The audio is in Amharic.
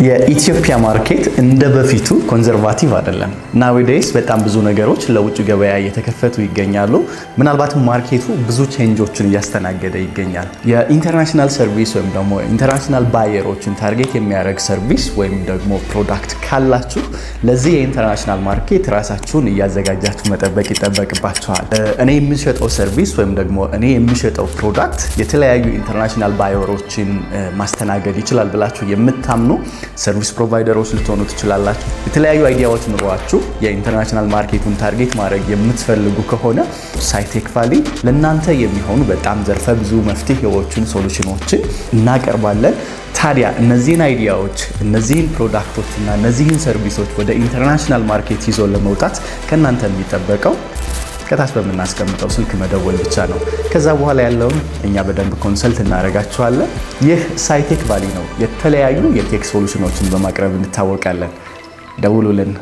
የኢትዮጵያ market እንደ በፊቱ conservative አይደለም። Nowadays በጣም ብዙ ነገሮች ለውጭ ገበያ እየተከፈቱ ይገኛሉ። ምናልባትም market ኡ ብዙ change ኦችን እያስተናገደ ይገኛል። የ international service ወይም ደግሞ international buyer ኦችን target የሚያደርግ service ወይም ደግሞ product ካላችሁ ለዚህ የ international market ራሳችሁን እያዘጋጃችሁ መጠበቅ ይጠበቅባችኋል። እኔ የምሸጠው service ወይም ደግሞ እኔ የምሸጠው product የተለያዩ international buyer ኦችን ማስተናገድ ይችላል ብላችሁ የምታምኑ service provider ኦች ልትሆኑ ትችላላችሁ። የተለያዩ idea ዎች ኑሯችሁ የ international market ኡን target ማድረግ የምትፈልጉ ከሆነ ሳይቴክ ቫሊ ለእናንተ የሚሆኑ በጣም ዘርፈ ብዙ መፍትሄዎችን፣ solution ኦችን እናቀርባለን። ታዲያ እነዚህን idea ዎች፣ እነዚህን product ኦች እና እነዚህን service ኦች ወደ international market ይዞ ለመውጣት ከእናንተ የሚጠበቀው ከታች በምናስቀምጠው ስልክ መደወል ብቻ ነው። ከዛ በኋላ ያለውን እኛ በደንብ consult እናደርጋችኋለን። ይህ ሳይቴክ ቫሊ ነው። የተለያዩ የ tech solution ኦችን በማቅረብ እንታወቃለን። ደውሉልን።